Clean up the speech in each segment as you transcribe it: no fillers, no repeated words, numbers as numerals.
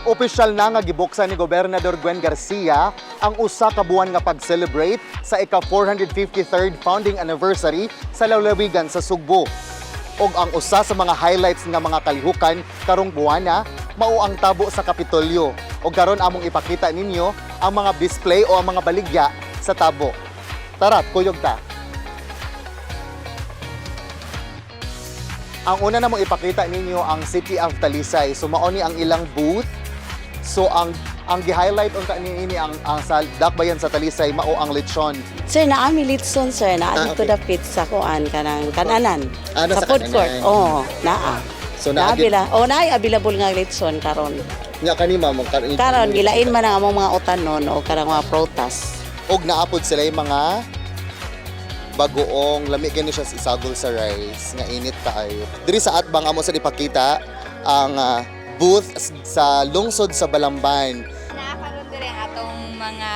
Opisyal na nga gibuksan ni Gobernador Gwen Garcia ang usa ka buwan nga pag-celebrate sa ika-453rd founding anniversary sa lalawigan sa Sugbo. Og ang usa sa mga highlights nga mga kalihukan karong buwana mao ang tabo sa Kapitolyo. Og karon among ipakita ninyo ang mga display o ang mga baligya sa tabo. Tara, kuyog ta. Ang una na mong ipakita ninyo ang City of Talisay. So mao ni ang ilang booth. So ang gi-highlight unta niini ang sa dakbayan sa Talisay mao ang lechon. Sir, naa mi litson, sir, naa dito dapit sa kuan kanang kananan. Ah, nasa Sa food court. Kananan. Oo, naa. So naa naa gyud bila. Oh, naay available nga litson karon. Nya kani, ma'am, karon Karon gilain man ang among mga utanon o kanang mga prutas. Og naapod sila yung mga bagoong lami gani siya sa isagol sa rice nga init kaayo. Diri sa atbang amo sa ipakita ang booth sa lungsod sa Balamban. Nakakaroon diri ang atong mga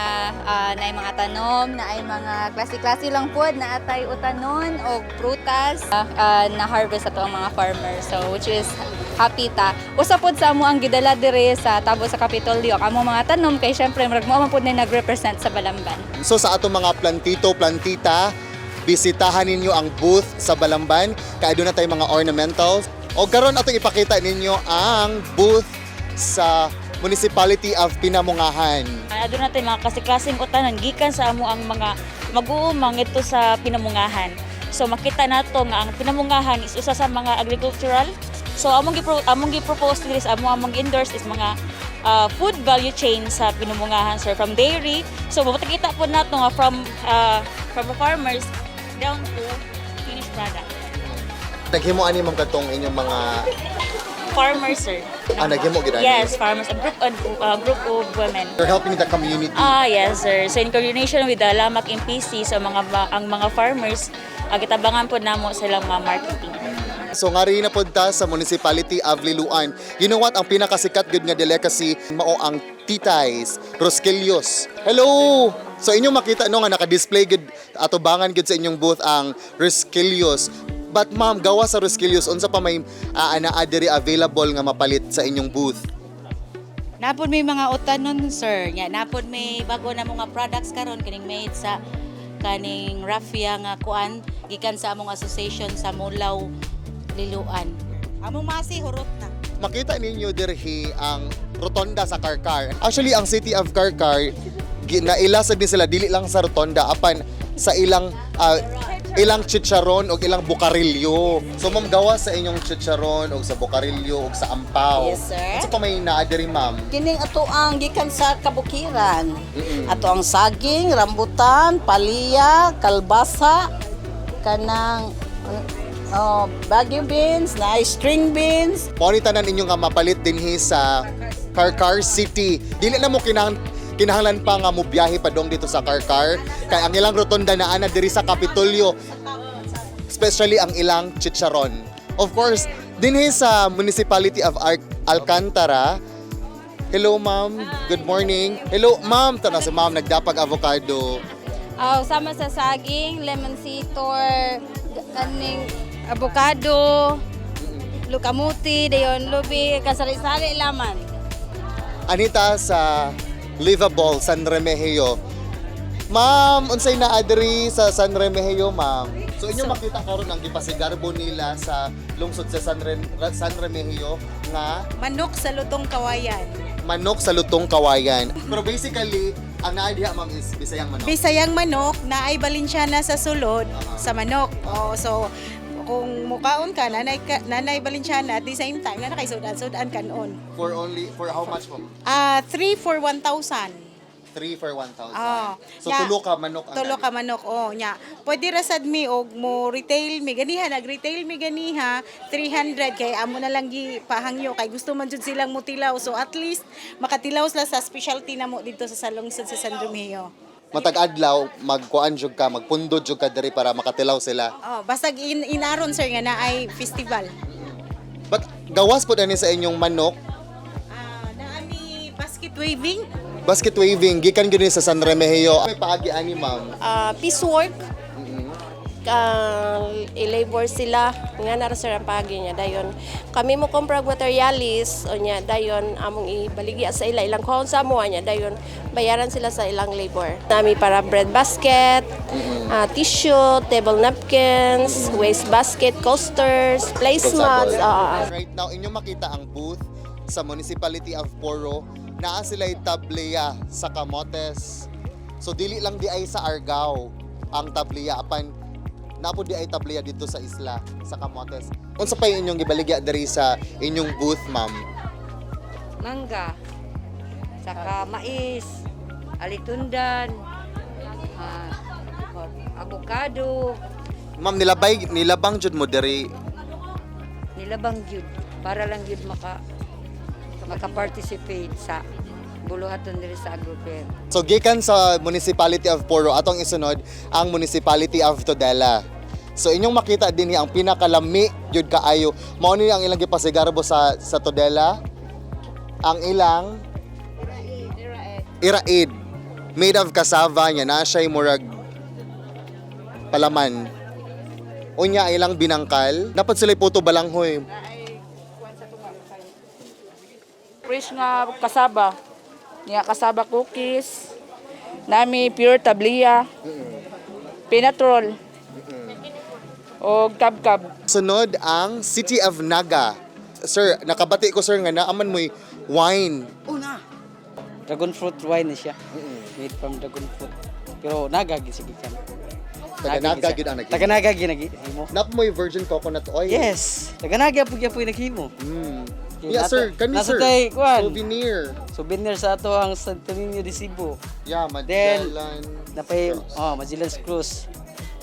naay mga tanom, naay mga klase-klase lang pod, naatay utanon og prutas na harvest ato ang mga farmers. So which is happy ta. Usa pod sa amo ang gidala diri sa tabo sa Kapitolyo ang among mga tanom kay syempre murag mo man pod na nagrepresent sa Balamban. So sa atong mga plantito, plantita, bisitahan ninyo ang booth sa Balamban. Kay doon na tayo mga ornamentals. O karon atong ipakita ninyo ang booth sa Municipality of Pinamungahan. Aduna natin mga klase-klaseng utanan gikan sa amo ang mga mag-uumang ito sa Pinamungahan. So makita nato nga ang Pinamungahan is usa sa mga agricultural. So among gi-propose diri sa among endorse is mga food value chain sa Pinamungahan, sir, from dairy. So makita po nato nga from the farmers down to finished product. Naghimo ani mong katong inyong mga Farmers, sir. Ah, naghimo gid ani? Yes, farmers, a group of women. You're helping the community. Ah, yes, sir. So in coordination with the Lamak MPC, so ang mga farmers, gitabangan po namo silang mga marketing. So nga rin na pod ta sa Municipality of Liloan. You know what? Ang pinakasikat gud nga delicacy mao ang titays, rosquillos. Hello! So inyong makita no nga naka-display gud atubangan gud sa inyong booth ang rosquillos. But ma'am, gawa sa rosquillos unsa pa may naa diri available nga mapalit sa inyong booth? Napod may mga utanon, sir. Nya napod may bago na mga products karon kaning made sa kaning raffia nga kuan gikan sa among association sa Mulaw Liloan. Among masi hurot na. Makita ninyo dirhi ang rotonda sa Carcar. Actually, ang City of Carcar, naila sad ni sila dili lang sa rotonda apan sa ilang ilang chicharon o ilang bukarilyo. So ma'am, gawa sa inyong chicharon o sa bukarilyo o sa ampaw. Yes, sir. Unsa pa may naa diri, ma'am? Kining ato ang gikan sa kabukiran. Ato ang saging, rambutan, palya, kalbasa, kanang oh, Baguio beans, na string beans. Mao ni tanan inyo nga mapalit dinhi sa Carcar City. Dili na mo kinahanglan pa nga mobiyahe pa dong dito sa Carcar kay ang ilang rotonda naa na diri sa Kapitolyo. Especially ang ilang chicharon. Of course, dinhi sa Municipality of Alcantara. Hello, ma'am, good morning. Hello, ma'am, tana si ma'am nagdapag avocado. Oh, sama sa saging, lemon citor, kaning avocado, lukamuti, dayon lubi, kasari-sari laman. Anita sa Livable San Remigio. Ma'am, unsay naa diri sa San Remigio, ma'am? So inyo makita karon ang gipasigarbo nila sa lungsod sa San Remigio nga Manok sa lutong kawayan. Manok sa lutong kawayan. Pero basically, ang naa diha, ma'am, is Bisayang manok. Bisayang manok na ay Valenciana sa sulod sa manok. Oh, so kung mukaon ka nanay ka, nanay Valenciana at the same time na kay sudan-sudan kanon. For only for how much, ma'am? Ah, 3 for 1,000. 3 for 1,000. Oh, So nya, tulo ka manok ang Tulo ka manok, oh, nya. Pwede ra sad mi og mo retail mi ganiha, nag-retail mi ganiha 300 kay amo na lang gi pahangyo kay gusto man jud silang mutilaw. So at least makatilaw sila sa specialty namo dito sa lungsod sa San Remigio. Matag adlaw magkuan jud ka, magpundo jud ka diri para makatilaw sila. Oh, basta inaron, sir, nga na ay festival. But gawas po ani sa inyong manok, Ah, naami basket weaving. Basket weaving gikan gyud ni sa San Remigio. May paagi ani, ma'am? Piecework. I-labor sila nga nara sir ang pagi niya dayon kami mo compra og materialis o niya dayon among ibaligya sa ila ilang kuhaon sa amo niya dayon bayaran sila sa ilang labor nami para bread basket, tissue, table napkins, waste basket, coasters, placemats. Right now, inyong makita ang booth sa Municipality of Poro. Naa sila tablea sa Camotes. So dili lang di ay sa Argao ang tablea apan naa po di ay tablea dito sa isla sa Camotes. Unsa pa yung inyong gibaligya diri sa inyong booth, ma'am? Mangga, saka mais, alitundan, avocado. Ma'am, nilabay nilabang jud mo diri? Nilabang gyud para lang gyud maka-participate sa buluhaton diri sa Agrofair. So gikan sa Municipality of Poro, atong isunod ang Municipality of Tudela. So inyong makita din ang pinakalami jud kaayo. Mao ni ang ilang gipasigarbo sa Tudela. Ang ilang iraid made of cassava niya na siya murag palaman. Unya ilang binangkal. Dapat sila puto balanghoy. Fresh nga kasaba. Nga kasaba cookies. Nami pure tablea. Peanut roll. O kabkab. Sunod ang City of Naga. Sir, nakabati ko, sir, nga naaman mo'y wine. Dragon fruit wine na siya. Made from dragon fruit. Pero naga gid sige kan. Taga Naga gid ang naghimo. Taga Naga gid naghimo. Nap mo'y virgin coconut oil. Yes. Taga Naga pud gyapon naghimo. Okay, Yeah, sir. Kani, nasa sir. tay, kuan. Souvenir. Souvenir sa ato ang Santo Niño de Cebu. Yeah, Then Magellan. napay, oh, Magellan's Cruise.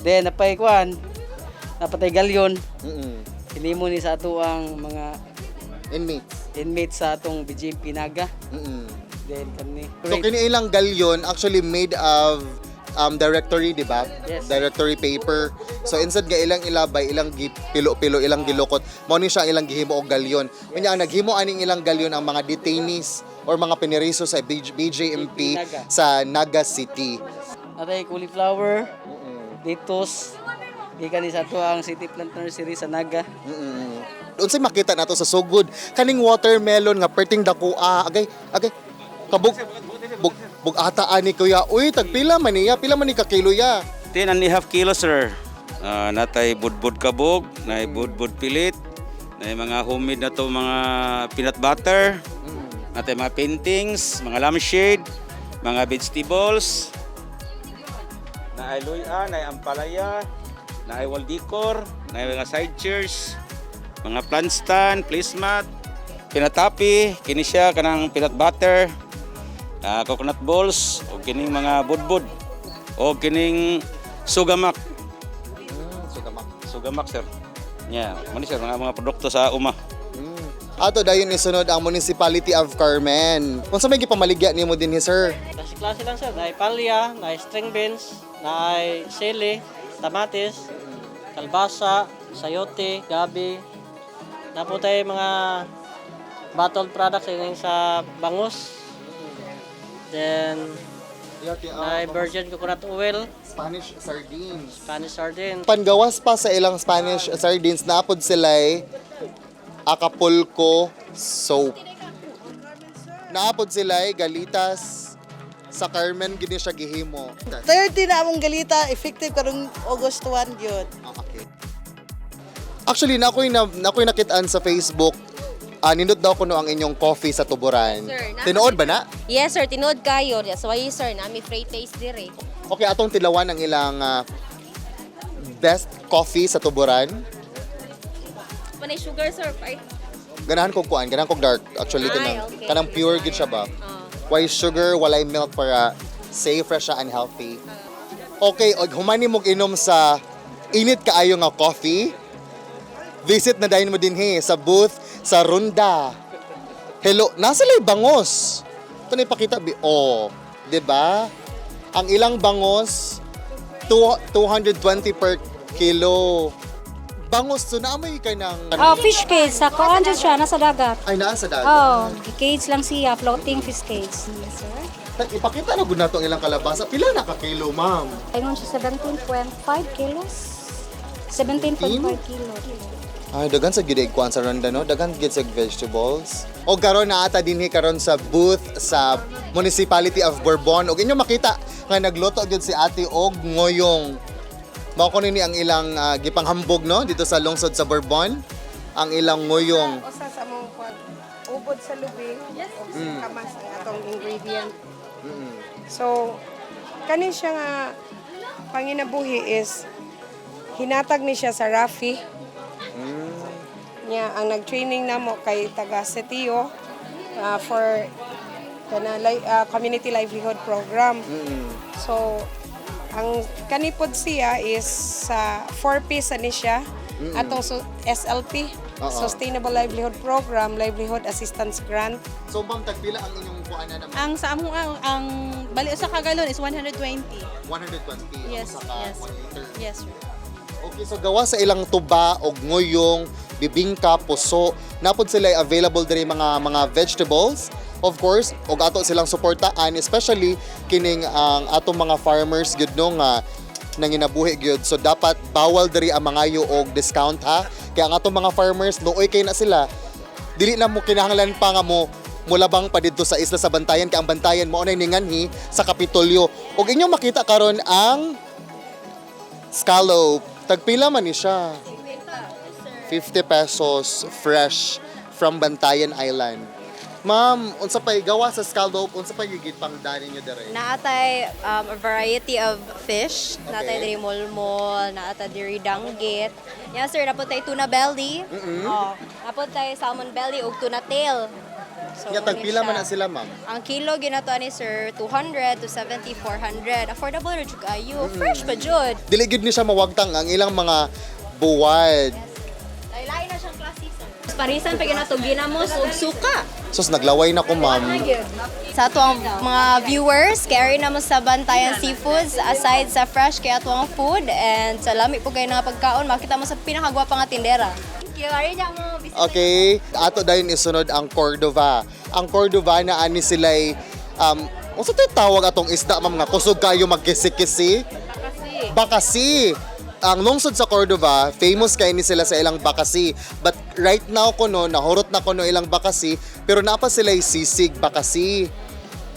Then napay kuan. Napatay galyon. Hinimo ni sa ato ang mga inmates. Inmates sa atong BJMP Naga. Then kani. So kini ilang galyon actually made of directory, di ba? Yes. Directory paper. So instead nga ilang ilabay, ilang gipilo-pilo, ilang gilukot, mao ni siya ang ilang gihimo og galyon. Unya ang naghimo aning ilang galyon ang mga detainees or mga piniriso sa BJMP Naga. sa Naga City. Atay cauliflower, lettuce, gikan ni sa ato ang City Plant Nursery sa Naga. Unsay makita nato sa sugod kaning watermelon nga perting dako, agay agay kabug bug, bug-ata ani kuya. Uy, tagpila man niya? Pila man ni ka kilo ya? 10.5 kilos, sir. Natay budbud kabog, nay budbud pilit, nay mga homemade na to mga peanut butter, natay mga paintings, mga lampshade, mga vegetables, naay luya, naay ampalaya, naay wall decor, naay mga side chairs, mga plant stand, placemat, pinatapi, kini siya kanang peanut butter, coconut balls, o kining mga budbud, o kining sugamak. Sugamak. Sugamak, sir. Yeah, mo ni sir mga produkto sa uma. Ato dayon isunod ang Municipality of Carmen. Unsa may gipamaligya nimo dinhi, sir? Klase-klase lang sir, naay palya, naay string beans, naay sili, tamatis, kalbasa, sayote, gabi. Napo tayo mga bottled products yun yung sa bangus. Then, naay virgin coconut oil. Spanish sardines. Spanish sardines. Pangawas pa sa ilang Spanish sardines, naapod sila Acapulco soap. Naapod sila galitas sa Carmen gini siya gihimo. 30 na among galita effective karong August 1 gyud. Okay. Actually, nakoy nakitaan sa Facebook. Nindot daw kuno ang inyong coffee sa Tuburan. Sir, Tinuod ba na? Yes sir, tinuod kayo. That's why sir, nami free taste dire. Okay, atong tilawan ang ilang best coffee sa Tuburan. Panay sugar sir, ay. Ganahan kog kuan, ganahan kog dark actually. Ay, Kanang okay. kanang pure gid siya ba. Why sugar, walay milk para safe ra siya and healthy. Okay, og humani mog inom sa init kaayo nga coffee. Visit na dayon mo dinhi sa booth sa Runda. Hello, nasa lay bangos. Ito na ipakita bi oh, 'di ba? Ang ilang bangos 220 per kilo. Bangos so naamoy kay ng Oh, fish cage. Sa kuan dyan siya, nasa dagat. Ay, naa sa dagat. Oh, cage lang siya, floating fish cage. Yes, sir. Ipakita na gud nato ang ilang kalabasa. Pila na ka kilo, ma'am? Ayun siya, 17.5 kilos. 17.5 kilo. Ay, daghan sa gid kuan sa ronda, no? Daghan gid sa vegetables. O karon naa ta dinhi karon sa booth sa Municipality of Borbon. Og inyo makita nga nagluto gyud si Ate og ngoyong. Mao kuno ni ang ilang gipanghambog, no, dito sa lungsod sa Borbon, ang ilang ngoyong. Usa sa among kwan, ubod sa lubing, ug kamas ang atong ingredient. So, kani siya nga panginabuhi is hinatag ni siya sa Rafi. Niya ang nag-training namo kay taga Setio for kana community livelihood program. So, ang kanipod siya is sa 4P sa ni siya atong SLP, Sustainable Livelihood Program, Livelihood Assistance Grant. So ma'am, tagpila ang inyong kuan na naman? Ang sa among ang bali sa kagalon is 120. 120 Yes, ang usa ka yes. 1 liter. Yes, sir. Okay, so gawa sa ilang tuba og ngoyong, bibingka, puso, napod sila ay available diri mga vegetables. Of course, og ato silang suportaan, especially kining ang atong mga farmers gyud, no, nga nanginabuhi gyud. So dapat bawal diri ang mangayo og discount, ha. Kaya ang atong mga farmers, luoy kay na sila. Dili na mo kinahanglan pa nga mo mulabang pa didto sa isla sa Bantayan kay ang Bantayan mao nay ninganhi sa Kapitolyo. Og inyong makita karon ang scallop. Tagpila man ni siya? 50 pesos, fresh from Bantayan Island. Ma'am, unsa pay gawa sa scallop, unsa pay gigit pang dani niyo dere? Naatay a variety of fish. Naatay diri molmol, naatay diri danggit. Yeah, sir, napod tay tuna belly. Oh, napod tay salmon belly ug tuna tail. So, Nya tagpila ni man na siya. sila, ma'am? Ang kilo ginato ni sir 200 to 70 400. Affordable ra jud kayo. Fresh pa jud. Dili gid ni siya mawagtang ang ilang mga buwad. Lain na siyang klase, sir. Parisan pa ginato ginamos ug suka. Sus, naglaway na ko, ma'am. Sa ato ang mga viewers, carry na mo sa Bantayan Seafoods aside sa fresh kay ato ang food and sa lami po kayo nga pagkaon, makita mo sa pinakagwapa nga tindera. Thank you. Ari niya mo. Okay, ato dayon isunod ang Cordova. Ang Cordova na ani sila'y unsa tay tawag atong isda, ma'am, nga kusog kayo magkisi-kisi? Bakasi. Bakasi. Ang lungsod sa Cordova, famous kay ni sila sa ilang bakasi. But right now kuno, nahurot na kuno ilang bakasi, pero naa pa sila'y sisig bakasi.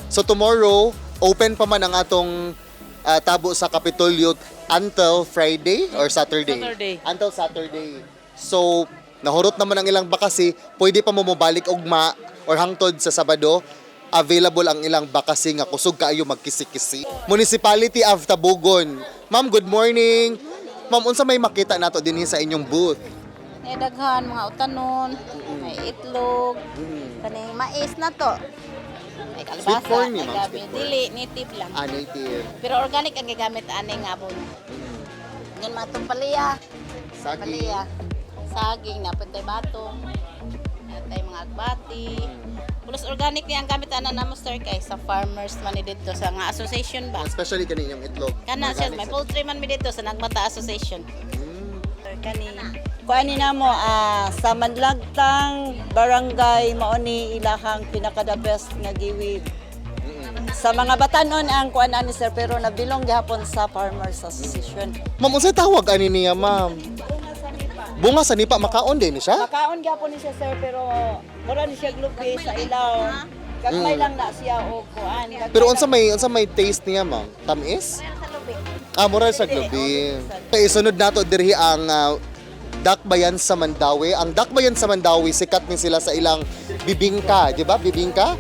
So tomorrow, open pa man ang atong tabo sa Kapitolyo until Friday or Saturday? Saturday. Until Saturday. So, nahurot naman ang ilang bakasi, pwede pa mo mobalik ugma or hangtod sa Sabado, available ang ilang bakasi nga kusog kaayo magkisi-kisi. Municipality of Tabugon. Ma'am, good morning. Ma'am, unsa may makita nato dinhi sa inyong booth? May daghan mga utanon, may itlog, kaning mais na to. May kalabasa, Sweet corn ni, may ma'am, gabi. sweet corn. Dili, native lang. Ah, native. Pero organic ang gigamit ani nga abon. Ngan matong palaya, Saging. palaya. Saging na pantay batong. Atay mga agbati. Plus organic ni ang gamit ana namo, sir, kay sa farmers man ni didto sa nga association ba. Especially kani inyong itlog. Kana siya Organic may sa- poultry man mi didto sa Nagmata Association. Kani kuan ni namo sa Manlagtang Barangay mao ni ilahang pinaka the best nga giwid. Sa mga batanon ang kuan ani sir, pero nabilong gihapon sa Farmers Association. Ma'am, unsay tawag ani niya, ma'am? Bunga sa nipa, makaon din ni siya? Makaon gihapon ni siya, sir, pero mura ni siya glupi sa ilaw. Gagmay lang na siya og kuan. Gagmay Pero lang. unsa may taste niya, ma'am? Tamis? Ah, mura sa glubi. Okay, isunod nato diri ang Dakbayan sa Mandawi. Ang Dakbayan sa Mandawi, sikat ni sila sa ilang bibingka, di ba? Bibingka?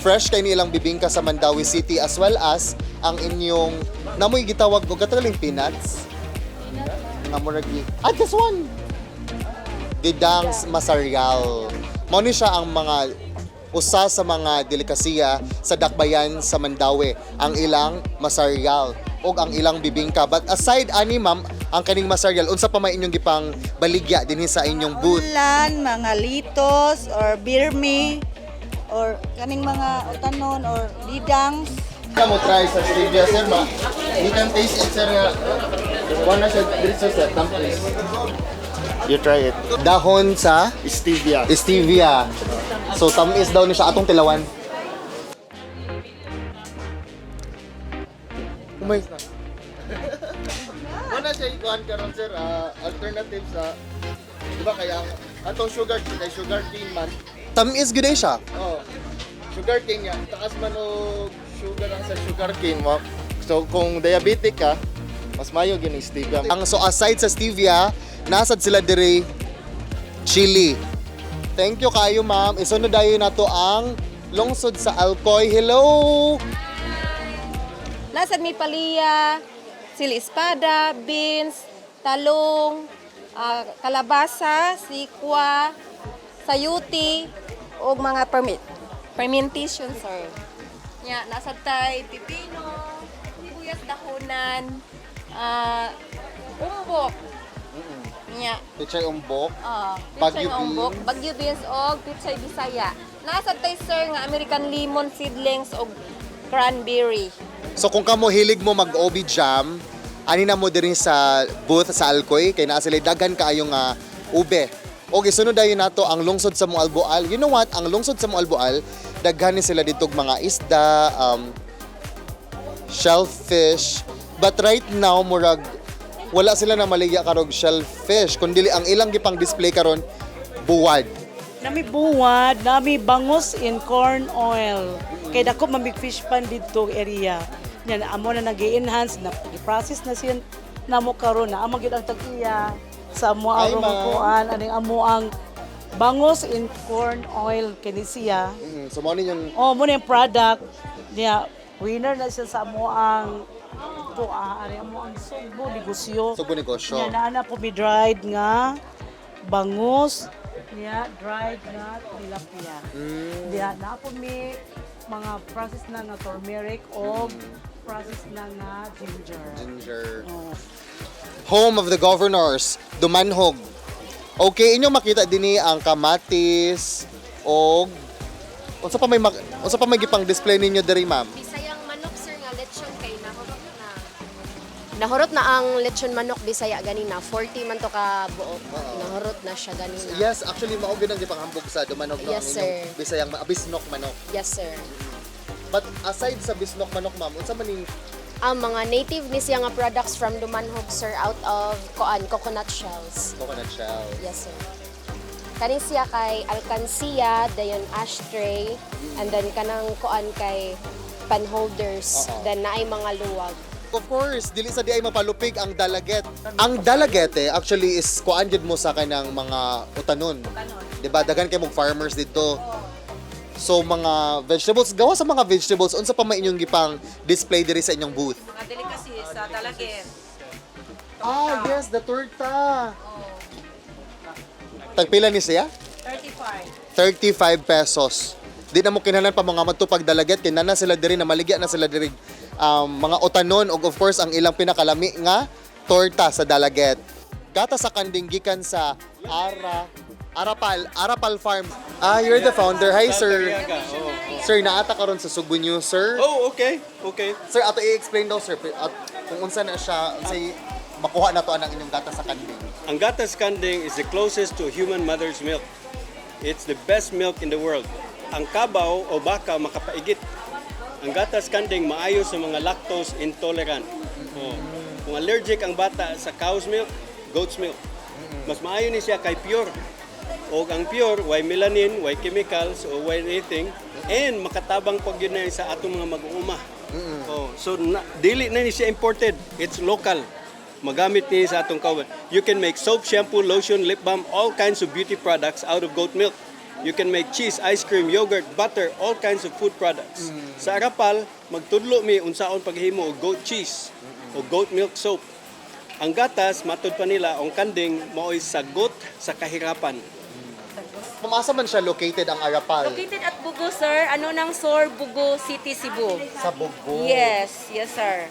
Fresh kay ni ilang bibingka sa Mandawi City as well as ang inyong namoy gitawag og kataling peanuts. Nga murag ah, this one. Didang Masarial. Mao ni siya ang mga usa sa mga delikasiya sa Dakbayan sa Mandawi, ang ilang masarial og ang ilang bibingka. But aside ani, ma'am, ang kaning masarial, unsa pa may inyong gipang baligya dinhi sa inyong booth? Ulan, mga litos or birmi or kaning mga utanon or didangs. Ka mo try sa stevia, sir, ma. You can taste it, sir, nga. One na siya diretso sa tampis. You try it. Dahon sa Stevia. Stevia. So tamis daw ni siya atong tilawan. Umay. Wala siya. kuan karon, sir, alternative sa, di ba, kaya ang atong sugar kay sugar cane man. Tamis gyud ay siya. Oh. Sugar cane nga, taas man og sugar ang sa sugar cane mo. So kung diabetic ka, mas mayo gyud ni stevia. Ang so aside sa stevia, nasad sila dire chili. Thank you kayo, ma'am. Isunod dayon nato ang lungsod sa Alcoy. Hello. Nasad mi palya, sili espada, beans, talong, kalabasa, sikwa, sayuti, ug mga fermentation, sir. Nya, nasad tay pipino, sibuyas dahunan, umbok. Nya, Pichay umbok. Pichay Bagyo nga umbok, beans. Bagyo beans og pichay Bisaya. Nasad tay, sir, nga American lemon seedlings og cranberry. So kung kamo hilig mo mag OB jam, ani na mo diri sa booth sa Alcoy kay naa sila daghan kaayo nga ube. Okay, sunod dayon nato ang lungsod sa Moalboal. You know what? Ang lungsod sa Moalboal, daghan ni sila dito og mga isda, shellfish. But right now murag wala sila na maligya karog shellfish kundi ang ilang gipang display karon buwad. Nami buwad, nami bangus in corn oil. Kay dako man big fish pan didto area. Yan amo na nag-enhance na process na siya namo karon na amo gyud ang tag-iya sa amo Ay, ang ma'am. kuan aning amo ang bangus in corn oil kini siya. So mo ni yung Oh, mo na yung product niya. Winner na siya sa amo ang kuan ani amo ang Sugbo negosyo. Sugbo negosyo. Niya naa na po mi dried nga bangus, niya dried nga tilapia. Diha na po mi mga process na nga turmeric o process na nga ginger. Ginger. Oh. Home of the governors, Dumanhog. Okay, inyo makita dinhi ang kamatis og unsa pa may gipang display ninyo diri, ma'am? Bisayang manok, sir, nga lechon kay nahurot na. Nahurot na ang lechon manok Bisaya ganina, 40 man to ka buok. Nahurot na siya ganina. Yes, actually mao gyud ang gipanghambog sa Dumanhog no, Yes, ang inyong sir. Bisayang bisnok manok. Yes, sir. But aside sa bisnok manok, ma'am, unsa man ning Ang mga native ni siya nga products from Dumanhog, sir, out of koan coconut shells. Coconut shell? Yes, sir. Kani siya kay alkansya, dayon ashtray, and then kanang koan kay pan holders, then naay mga luwag. Of course, dili sa di ay mapalupig ang Dalaget. Ang Dalagete actually is kuan jud mo sa kanang mga utanon. 'Di ba? Daghan kay mong farmers dito. So mga vegetables, gawa sa mga vegetables, unsa pa may inyong gipang display diri sa inyong booth? Mga delicacy sa Dalaget. Ah, yes, the torta. Tagpila ni siya? 35. 35 pesos. Di na mo kinahanglan pa mga madto pag Dalaget kay na sila diri na maligya na sila diri mga utanon ug of course ang ilang pinakalami nga torta sa Dalaget. Gata sa kanding gikan sa Arapal Farm. Ah, you're the founder. Hi, sir. Sir, naata karon sa Sugbo News, sir. Oh, okay. Sir, ato i-explain daw, sir, at kung unsa na siya, unsay makuha na to ang inyong gata sa kanding. Ang gatas kanding is the closest to human mother's milk. It's the best milk in the world. Ang kabaw o baka makapaigit. Ang gatas kanding maayo sa mga lactose intolerant. Oh. Kung allergic ang bata sa cow's milk, goat's milk. Mas maayo ni siya kay pure. O ang pure, way melanin, way chemicals, o way anything. And makatabang pag yun na sa atong mga mag-uuma. Oh, so na, dili na ni siya imported. It's local. Magamit ni sa atong kawan. You can make soap, shampoo, lotion, lip balm, all kinds of beauty products out of goat milk. You can make cheese, ice cream, yogurt, butter, all kinds of food products. Sa Arapal, magtudlo mi unsaon paghimo og goat cheese o goat milk soap. Ang gatas, matud pa nila, ang kanding mao'y sagot sa kahirapan. Pumasa man siya located ang Arapal? Located at Bugo, sir. Ano nang Sor, Bugo City, Cebu. Sa Bugo. Yes, sir.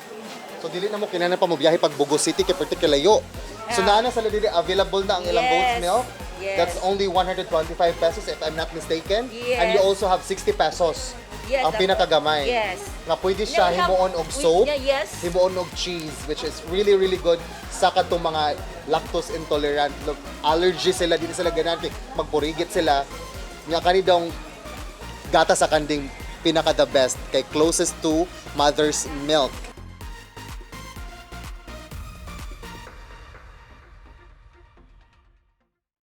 So dili na mo kinahanglan pa mo biyahe pag Bugo City kay particular layo. So naa na sila dili available na ang ilang goat's milk. Yes. That's only 125 pesos if I'm not mistaken. Yes. And you also have 60 pesos. Yes, ang pinakagamay. Yes. Nga pwede siya Yeah, we have- himuon og soap, yeah, yes. himuon og cheese, which is really really good sa katong mga lactose intolerant. Look, allergy sila, dili sila ganahan kay magpurigit sila. Nya kani dong gata sa kanding pinaka the best kay closest to mother's milk.